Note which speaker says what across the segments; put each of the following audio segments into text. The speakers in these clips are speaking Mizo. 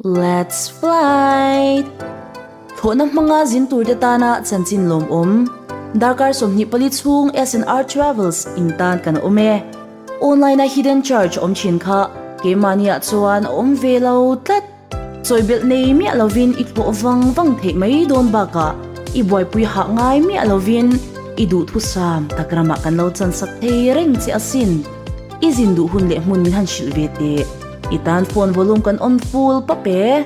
Speaker 1: Let's fly! Thlawhna hmanga zin turte tana chanchin lawmawm. Darkar 24 chhung SNR Travels in tan kan awm e. Online a hidden charge awm thin kha keimahniah chuan a awm ve lo tlat. Chawibelh nei miah lovin i thlawh vang vang theih mai dawn bakah i buaipui hah ngai miah lovin i duhthusam tak ramah kan lo chansak thei reng che asin. I zin duh hun leh hmun min han hrilh ve teh. I tan phone volume kan on full pap e.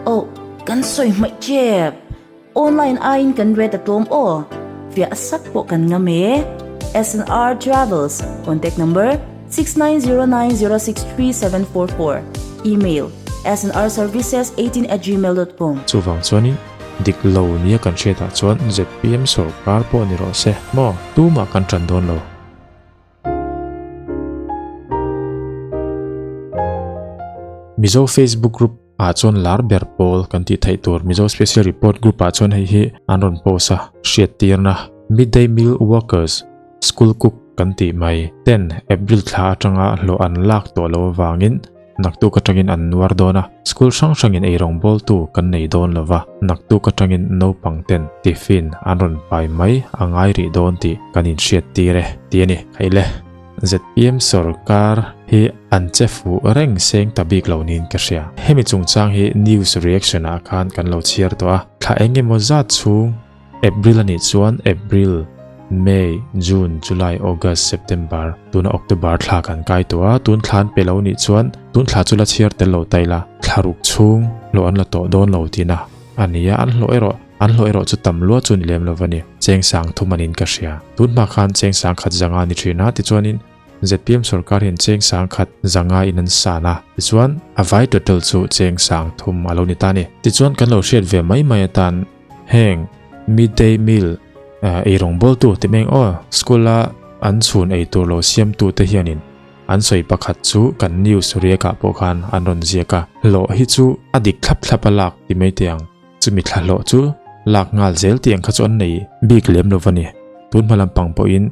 Speaker 1: Oh, kan sawi hmaih tep. Online aiin kan rate a tlawm aw. Fiah sak pawh kan ngam e. SNR Travels, contact number, 6909063744, email, snrservices18@gmail.com.
Speaker 2: Chuvang chuanin dik lo nia kan hriatah chuan zpm sorkar pawh ni rawh se maw? Tumah kan tan dawn lo. Mizo Facebook group ah chuan lar ber pawl kan tih theih tur Mizo Special Report group ah chuan hei hi an rawn post a, hriattirna Midday Meal Workers School Cook kan tih mai ten April thla atanga hlawh an lak tawh loh avangin naktuk atangin an nuar dawn a, school hrang hrangin eirawngbawltu kan nei dawn lo va, naktuk atangin naupang ten tiffin an rawn pai mai a ngai rih dawn tih kan inhriattir e tih a ni. Hei le, zpm sorkar hi an che fuh reng seng ta bik lo niin ka hria. Hemi chungchang hi news reaction ah khan kan lo chhiar tawh a, thla eng emaw zat chhung April a nih chuan April, May, June, July, August, September, tuna October thla kan kai tawh a, tun thla an pe lo nih chuan tun thla chu la chhiar tel lo ta ila, thla ruk chhung hlawh an la tawh dawn lo tihna a ni a, an hlawh erawh an hlawh erawh chu tam lua chu ni lem lo va ni, cheng sang thum anin ka hria. Tun hma khan cheng sang khat zanga ni thin a, tichuanin zpm sorkar hian cheng sang khat zanga in an san a, tichuan a vai total chu cheng sang thum a lo ni ta a ni. Tichuan kan lo hriat ve mai mai atan Heng midday meal ei rawngbawltu ti meng aw school a an chhun ei tur lo siamtu te hianin an sawi pakhat chu kan news riakah pawh khan an rawn ziak a, hlawh hi chu a dik thlap thlap a lak ti mai teh ang, chumi thla hlawh chu lak nghal zel tih ang kha chu an nei bik lem lo va ni. Tun hma lampang pawhin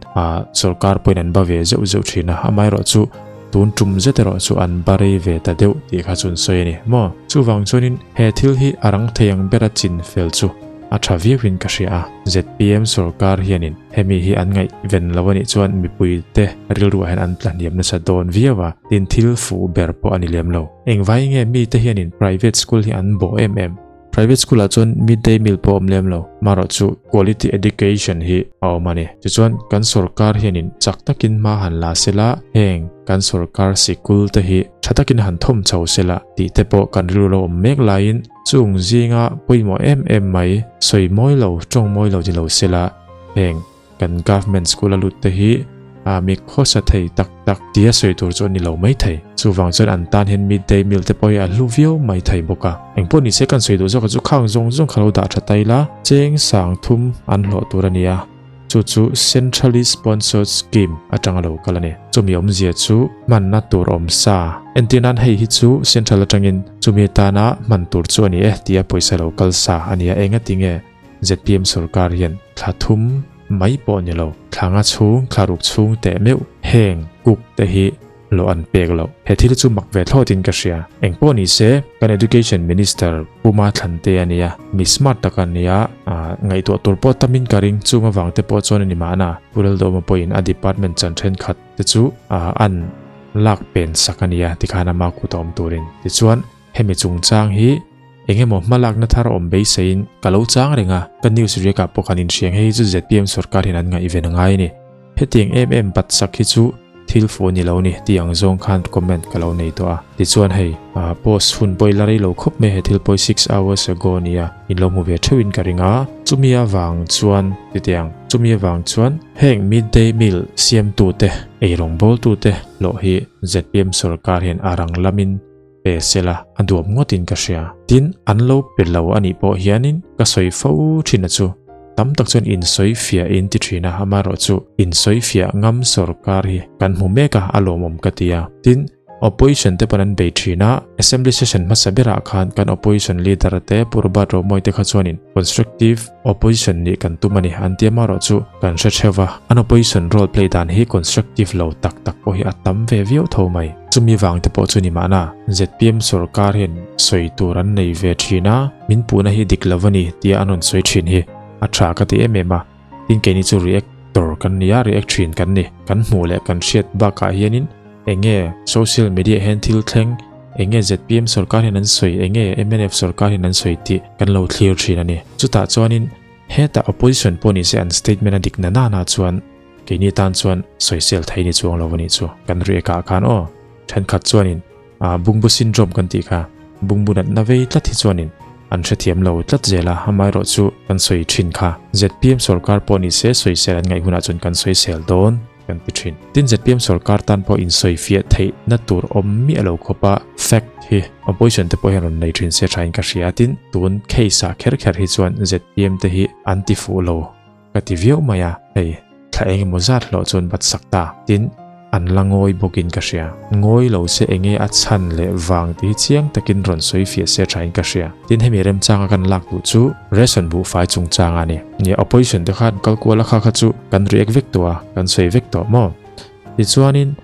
Speaker 2: sorkar pawhin an ba ve zeuh zeuh thin a, amaherawh chu tun tum zet erawh chu an ba rei ve ta deuh tih kha chu an sawi a ni maw? Chuvang chuanin he thil hi a rang thei ang bera chin fel chu a tha viauin ka hria a, zpm sorkar hianin hemi hi an ngaihven lo a nih chuan mipuite rilruah hian an tla hniam nasa dawn viau a, tin thil fuh ber pawh a ni lem lo. Engvai nge mite hianin private school hi an bawh em em? Private school ah chuan midday meal pawh a awm lem lo, marawh chu quality education hi a awm a ni. Tichuan kan sorkar hianin chak takin hma han la sela, heng kan sorkar sikul te hi tha takin han thawm chho sela tih te pawh kan rilru lo awm mek laiin chung zinga pawimawh em em mai sawi mawi lo, tawng mawi lo ni lo sela heng Kan government school a lut te hi a mi khawsa thei tak tak tia sawi tur chu a ni lo mai thei. Chuvang chuan an tan hian midday meal te pawh hi a hlu viau mai thei bawk a. Engpawh ni se kan sawi duh zawk ah chu khang zawng zawng kha lo dah tha ta ila, cheng sang thum an hlawh tur a ni a, chu chu centrally sponsored scheme atanga lo kal a ni. Chumi awmzia chu hmanna tur awm sa. Entir nan hei hi chu central atangin chumi atana hman tur chu a ni e tia pawisa lo kal sa a ni a, engati nge? Zpm sorkar hian thla thum mai pawh ni lo, thla nga chhung, thla ruk chhung teh meuh heng cook te hi hlawh an pek loh. He thil chu mak ve thlawt in ka hria. Eng pawh ni se, kan Education Minister Pu Ma Thlante a nia, mi smart tak a nia, ngaihtuah tur pawh tamin ka ring, chung avang te pawh chuan a ni mahna. Pu Laldawma pawhin a department chan thenkhat te chu an lak pen sak a nia tikhan ama kut a awm turin. Tichuan, Hemi chungchang hi eng emaw hmalakna thar awm beiseiin ka lo chang reng a, ka news riakah pawh kan inhriang hei chu zpm sorkar hian an ngaihven a ngai a ni. Hetiang em em bat sak hi chu thil fuh ni lo ni tih ang zawng khan comment ka lo nei tawh a. Tichuan hei post hun pawh i la rei lo khawp mai he thil pawh hi 6 hours ago nia in lo hmu ve theuhin ka ring a, chumi avang chuan titiang chumi avang chuan heng midday meal siamtute eirawngbawltute hlawh hi zpm sorkar hian a rang lamin pe sela a duam ngawtin ka hria. Tin, an lo pe lo a nih pawh hianin ka sawi fo thin a chu. Tam tak chuan insawi fiah in ti thin a, amaherawh chu insawi fiah ngam sorkar hi kan hmu mek a, a lawmawm ka ti a. Tin, Opposition te pawn an bei thin a, Assembly session hmasa berah khan kan Opposition leader te Pu Robert Romawia te kha chuanin constructive opposition nih kan tum a ni an ti amaherawh chu kan hre theuh va, an opposition role play dan hi constructive lo tak tak pawh hi a tam ve viau tho mai. Chumi vang te pawh chu ni mahna zpm sorkar hian sawi tur an nei ve thin a, min puhna hi dik lo a ni tia an rawn sawi thin hi a tha ka ti em em a, tin keini chu reactor kan ni a, react thin kan ni, kan hmuh leh kan hriat bakah hianin eng nge social media hian thil thleng, eng nge zpm sorkar hian an sawi, eng nge mnf sorkar hian an sawi tih kan lo thlir thin a ni. Chutah chuanin hetah opposition pawh ni se an statement a dik na nana chuan keini tan chuan sawisel thei ni chuang lo a nih chu. Kan react ah khan aw thenkhat chuanin ah bungbu syndrome kan tih kha bungbu natna vei tlat hi chuanin an hrethiam lo tlat zel a, amaherawh chu kan sawi thin kha zpm sorkar pawh ni se sawisel an ngaih hunah chuan kan sawisel dawn. kan ti thin. Tin zpm sorkar tan pawh insawifiah theihna tur awm miah lo khawpa fact hi opposition te pawh hian rawn nei thin se thain ka hria. Tin tun case ah kher kher hi chuan zpm te hi an ti fuh lo ka ti viau mai a, hei thla eng emaw zat hlawh chuan bat sak ta. Tin an la ngawi bawkin ka hria. Ngawi lo se enge a chhan leh vang tih hi chiang takin rawn sawifiah se thain ka hria. Tin hemi remchanga kan lak duh chu ration buhfai chungchanga a ni. Nia opposition te khan kal kual a kha kha chu kan react vek tawh a, kan sawi vek tawh maw? Tichuanin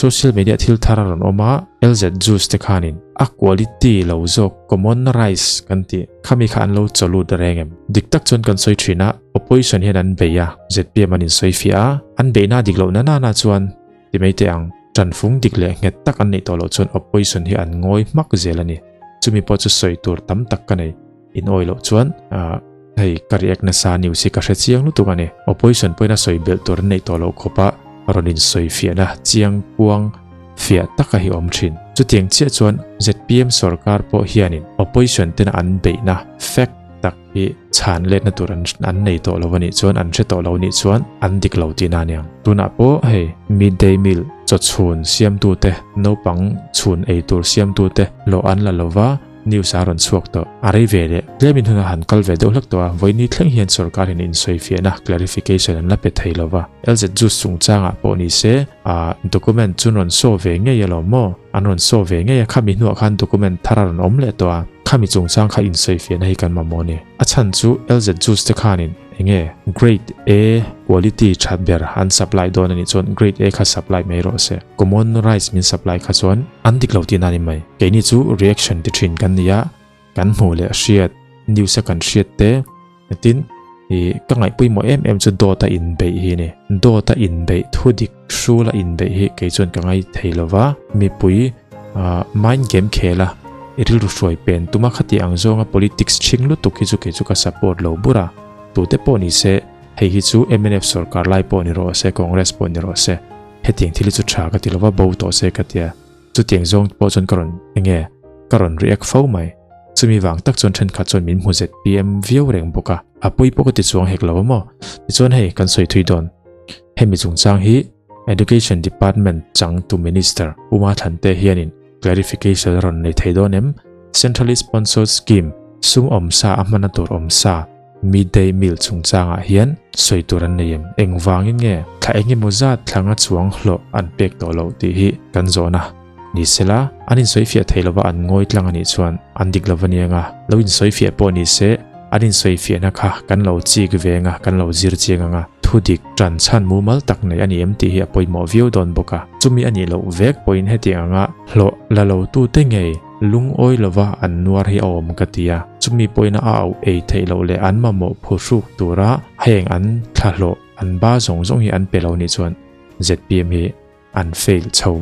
Speaker 2: social media thil thar a rawn awm a, LZ juice te khanin a quality lo zawk common rice kan tih khami kha an lo chaw lut reng em? Dik tak chuan kan sawi thin a, opposition hian an bei a, zpm an insawi fiah a, an beihna dik loh na nana chuan ti mai teh ang, tanfung dik leh nghet tak an neih tawh loh chuan opposition hi an ngawi hmak zel a ni. Chumi pawh chu sawi tur tam tak ka nei. In awi loh chuan hei ka react nasa news hi ka hre chiang lutuk a ni. Opposition pawhin a sawi belh tur an neih tawh loh khawpa rawn in sawi fiahna chiang kuang fiah taka hi awm thin. Chutiang chiah chuan zpm sorkar pawh hianin opposition tena an beihna fact tak hi chhan letna tur an an nei tawh lo a nih chuan an hre tawh lo nih chuan an dik lo tihna a niang. Tunah pawh hei midday meal chawchhun siamtute naupang chhun ei tur siamtute hlawh an la lova, News a rawn chhuak tawh. A rei ve leh, tlemin hun a han kal ve deuh hlek tawh a, vawiini thleng hian sorkar hian insawifiahna, clarification, an la pe thei lo va. LZ Juice chungchangah pawh ni se, ah, document chu an rawn show ve ngei alawm maw? An rawn show ve ngei a, khami hnuah khan document thar a rawn awm leh tawh a, khami chungchang kha insawifiahna hi kan mamawh a ni. A chhan chu LZ Juice te khanin enge grade A quality that ber an supply dawn a nih chuan grade A kha supply mai rawh se. Common rice min supply kha chuan an dik lo tihna a ni mai. Keini chu reaction ti thin kan ni a, kan hmuh leh hriat, news a kan hriat te, tin ih ka ngaihpawimawh em em chu dawt a inbeih hi a ni. Dawt a inbeih, thu dik hrul a inbeih hi kei chuan ka ngai thei lo va, mipui ah mind game khel a, i rilru hruai pen tuma khati ang zawnga politics chhing lutuk hi chu kei chu ka support lo bur a, tute pawh ni se hei hi chu mnf sorkar lai pawh ni rawh se, Congress pawh ni rawh se, hetiang thil hi chu tha ka ti lo va, bo tawh se ka tia. Chutiang zawng pawh chuan ka rawn enge ka rawn react fo mai. Chumi vang tak chuan thenkhat chuan min hmu zpm viau reng bawk a. A pawi pawh ka ti chuang hek lo a maw? Tichuan hei kan sawi thui dawn. Hemi chungchang hi Education Department changtu Minister Uma Thante hianin clarification a rawn nei thei dawn em? Centrally sponsored scheme sum awmsa a hmana tur awmsa Midday meal chungchangah hian sawi tur an nei em? Engvangin nge thla engemaw zat thlanga chuang hlawh an pek tawh loh tih hi kan zawhna ni sela, an insawifiah thei lova an ngawi tlang a nih chuan an dik lova ni anga, lo insawifiah pawh ni se an insawifiahna kha kan lo chik ve anga, kan lo zir chiang anga, thu dik tan chhan mumal tak nei a ni em tih hi a pawimawh viau dawn bawk a. Chumi a nih loh vek pawhin hetiang anga hlawh la lo tute ngei Lungawi lova an nuar hi a awm ka ti a, chumi pawhin a auh ei theih loh leh an mamawh phuhruk tura heng an thlahlawh an ba zawng zawng hi an pe lo nih chuan zpm hi an fail chho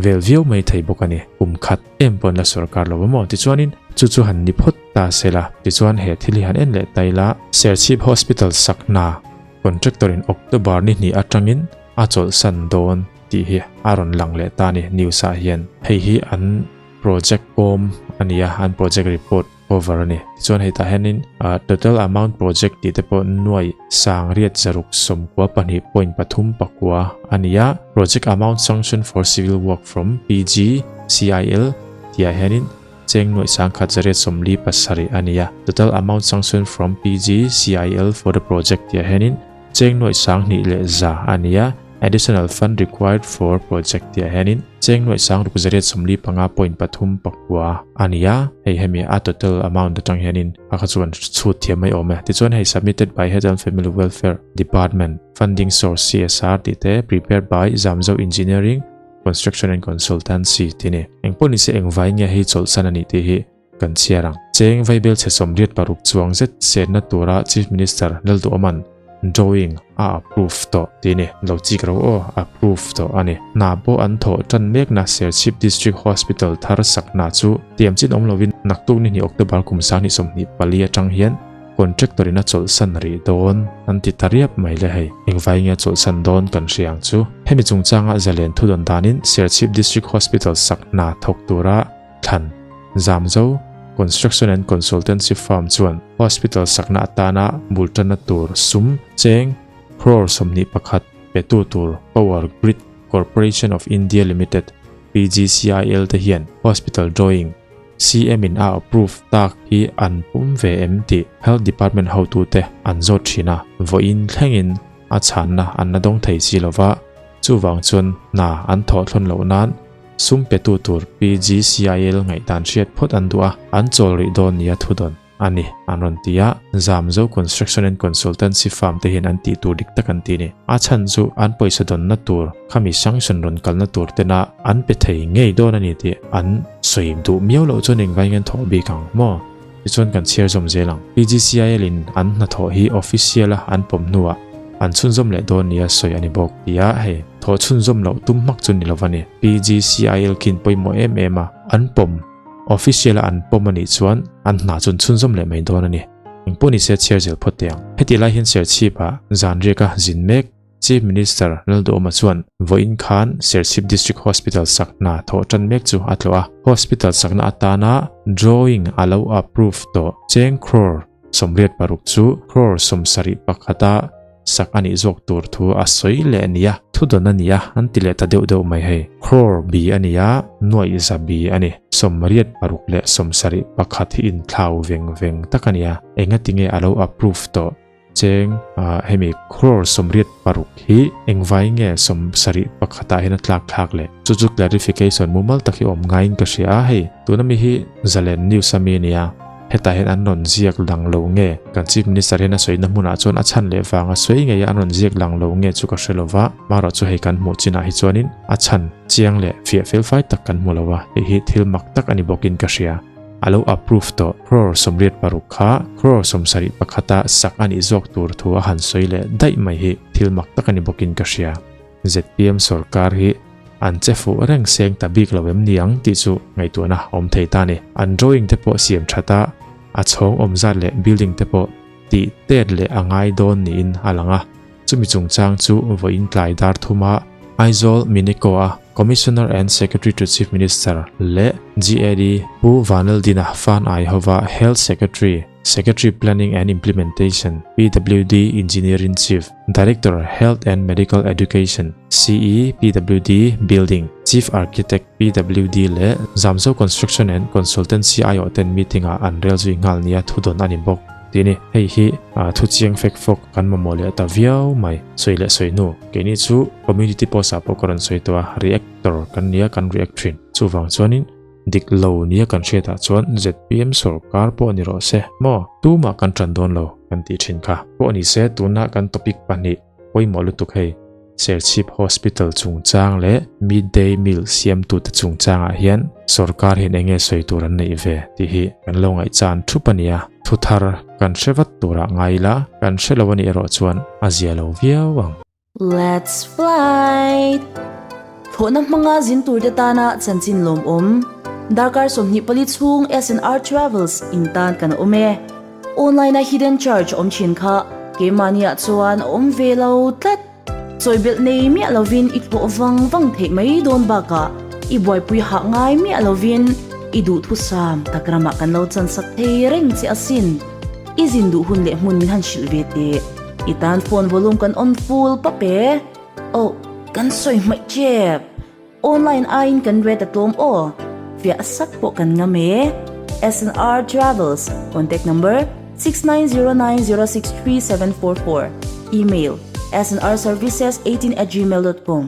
Speaker 2: vel viau mai thei bawk a ni. Kum khat em pawh an la sorkar lo maw? Tichuanin chu chu han ni phawt ta se la, tichuan he thil hi han en leh ta ila, Serchhip Hospital sak hna contractor in October ni hnih atangin a chawlhsan dawn tih hi a rawn lang leh ta a ni news ah hian. Hei hi an project kawm a ni a, an project report cover a ni. Tichuan hei tah hianin total amount project tih te pawh nuai sang riat zaruk sawmkua pahnih point pathum pakua a ni a. Project amount sanction for civil work from PG CIL tih ah hianin cheng nuai sang khat zariat sawmli pasarih a ni a. Total amount sanction from PG CIL for the project tih ah hianin cheng nuai sang hnih leh za a ni a. Additional fund required for project tih ah hianin cheng nuaih sang ruk zariat sawmli panga point pathum pakua a ni a, hei hemi a total amount atang hianin a kha chuan chhut thiam mai awm e. Tichuan hei submitted by Health and Family Welfare Department, funding source CSR tih te prepared by Zamzo Engineering Construction and Consultancy tih a ni. Engpawh nise engvai nge hei chawlhsan a nih tih hi kan chhiar ang. Cheng Vaibel chhe 86 chuang zet senna tura Chief Minister Lalduhawman drawing a approve tawh tih a ni. Lo chik ro aw, approve tawh a ni. Hna pawh an thawh tan mekna Serchhip District Hospital thar sakna chu tiam chin awm lovin naktuk ni hnih October kum 2024 atang hian Contractor in a chawlhsan rih dawn an ti ta riap mai le hei. Engvai nge a chawlhsan dawn kan hria ang chu. Hemi chungchanga zalen thu dawn danin Serchhip District Hospital sak hna thawk tura thlan Zamzo Construction and Consultancy Firm chuan hospital sakna atana bul tanna tur sum cheng crore 21 petu tur Power Grid Corporation of India Limited, PGCIL, te hian hospital drawing CM in a approve tak hi an pum ve em tih Health Department hotute an zawt thin a, vawiin thlengin a chhanna an la dawng thei si lova, chuvang chuan hna an thawh thlawn loh nan sum petu tur PGCIL ngaihdan hriat phawt an duh a, an chawl rih dawn nia thudawn a ni an rawn ti a, Zamzo Construction and Consultancy firm te hian an tih tur dik tak an ti a ni. A chhan chu an pawisa dawnna tur khami sanction rawn kalna tur tena an pe thei ngei dawn a ni tih an sawi duh miau loh chuan engvai nge an thawh bik ang maw? Tichuan kan chhiar zawm zel ang. PGCIL in an hnathawh hi official a an pawm hnuah an chhunzawm leh dawn nia sawi a ni bawk tia hei thawh chhunzawm loh tum hmak chu ni lo a ni. PGCIL khin pawimawh em em a an pawm official a an pawm a nih chuan an hna chu an chhunzawm leh mai dawn a ni. Engpawh ni se chhiar zel phawt teh ang. Heti lai hian Serchhip ah zan riak a zin mek Chief Minister Lalduhawma chuan vawiin khan Serchhip District Hospital sakna thawh tan mek chu a tlawh a. Hospital sakna atana drawing a lo approve tawh cheng crore 86 chu crore 71 a sak a nih zawk tur thu a sawi leh a ni a. Thudawn a ni a, an ti leh ta deuh deuh mai hei. Crore bi a ni a, nuaih za bi a ni. 86 leh 71 hi inthlau veng veng tak a ni a, engatinge a lo approve tawh? Cheng, hemi crore 86 hi engvai nge 71 ah hian a tlak thlak le? Chu chu clarification mumal tak hi awm ngaiin ka hria a, hei tuna mi hi Zalen News a mi a nia, hetah hian an rawn ziak lang lo nge? Kan Chief Minister hian a sawina hmunah chuan a chhan leh vanga sawi ngei a an rawn ziak lang lo nge chu ka hre lo va, marawh chu hei kan hmuh chinah hi chuanin a chhan chiang leh fiah felfai tak kan hmu lo a, hei hi thil mak tak a ni bawkin ka hria. A lo approve tawh. Crore 86 kha crore 71 a sak a nih zawk tur thu a han sawi leh daih mai hi thil mak tak a ni bawkin ka hria. Zpm sorkar hi an che fuh reng seng ta bik lo em ni ang tih chu ngaihtuahna a awm thei ta a ni. An drawing te pawh siam that a, a chhawng awm zat leh building te pawh tih tet leh a ngai dawn niin a lang a. Chumi chungchang chu vawiin tlai dar thuma Aizawl Minico-a Commissioner and Secretary to Chief Minister leh GAD Pu Vanlaldina Fanai hova Health Secretary, Secretary Planning and Implementation, PWD Engineer-in-Chief, Director Health and Medical Education, CE, PWD Building, Chief Architect, PWD leh Zamzo Construction and Consultancy aiawhten meeting-ah an rel zui nghal nia thudawn a ni bawk. Tih a ni. Hei hi thu chiang fek fawk kan mamawh leh ta viau mai. Sawi leh sawi hnu. Keini chu community post ah pawh ka rawn sawi tawh a, reactor kan nia kan react thin. Chuvang chuanin dik lo nia kan hriatah chuan zpm sorkar pawh ni rawh se maw? Tumah kan tan dawn lo kan tih thin kha. Pawh ni se tuna kan topic pahnih pawimawh lutuk hei Serchhip Hospital chungchang leh Midday Meal siamtute chungchangah hian sorkar hian eng nge sawi tur an neih ve tih hi kan lo ngaihchan thup a nia. Thu thar kan hre vat turah ngai ila, kan hre lo a nih erawh chuan a zia lo viau ang.
Speaker 1: Let's fly! Thlawhna hmanga zin turte tana chanchin lawmawm. Darkar 24 chhung SNR Travels in tan kan awm e. Online a hidden charge awm thin kha keimahniah chuan a awm ve lo tlat. Chawibelh nei miah lovin i thlawh vang vang theih mai dawn bakah i buaipui hah ngai miah lovin i duhthusam tak ramah kan lo chansak thei reng che asin. I zin duh hun leh hmun min han hrilh ve teh. I tan phone volume kan on full pap e. Oh, kan sawi hmaih tep. Online aiin kan rate a tlawm aw. Fiah sak pawh kan ngam e. SNR Travels, Contact number, 6909063744, Email, Snrservices 18 at gmail dot com.